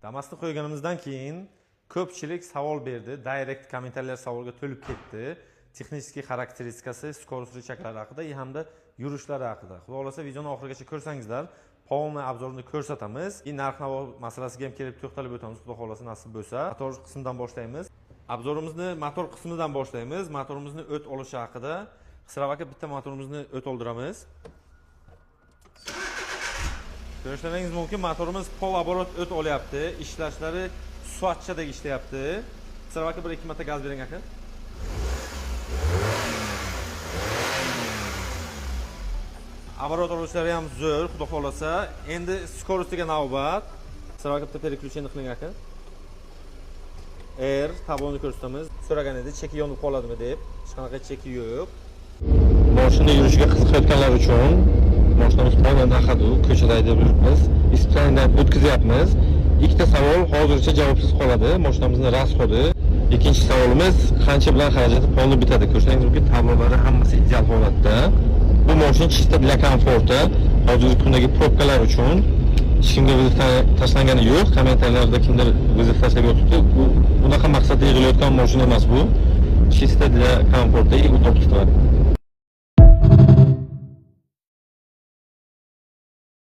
Damasni qo'yganimizdan keyin ko'pchilik savol berdi. Direct kommentariylar savolga to'lib ketdi. Texnik xarakteristikasi, скорость, рычаг lari haqida hamda yurishlari haqida. Xudo xohlasa, videoni oxirigacha ko'rsangizlar, полный обзор ni ko'rsatamiz. И narx-navo masalasiga ham kelib to'xtalib o'tamiz, xudo xohlasa, nasib bo'lsa. Motor qismidan boshlaymiz. Обзор imizni motor qismidan boshlaymiz. Motorimizni o't olishi haqida. Xisrav aka, bitta motorimizni o't oldiramiz. Ko'rishlaringiz mumkin, motorimiz полоборот o't olyapti. Ishlashlari soatchadek ishlayapti. Xisrav aka, bir ikki marta gaz bering, aka. Оборот olishlari ham zo'r, xudo xohlasa. Endi скорость iga navbat. Xisrav aka, bitta переключение qiling, aka. R tabloni ko'rsatamiz. So'ragan edi, cheki yonib qoladimi deb. Hech qanaqa cheki yo'q. Mashina yurishiga qiziqayotganlar uchun mashinamiz полный на ходу, ko'chada haydab yuribmiz. Испытание dan o'tkazyapmiz. Ikkita savol hozircha javobsiz qoladi. Mashinamizni расход i. Ikkinchi savolimiz qancha bilan xarajati полный bitadi. Ko'rsangiz mumkin, tablolari hammasi ideal holatda. Bu mashina чисто для комфорта. Hozirgi kundagi пробка lar uchun hech kimga вызов tashlangani yo'q. Kommentariyalarda kimdir вызов tashlab yotibdi. Bu bunaqa maqsadda yig'ilayotgan mashina emas bu. Чисто для комфорта и удобства.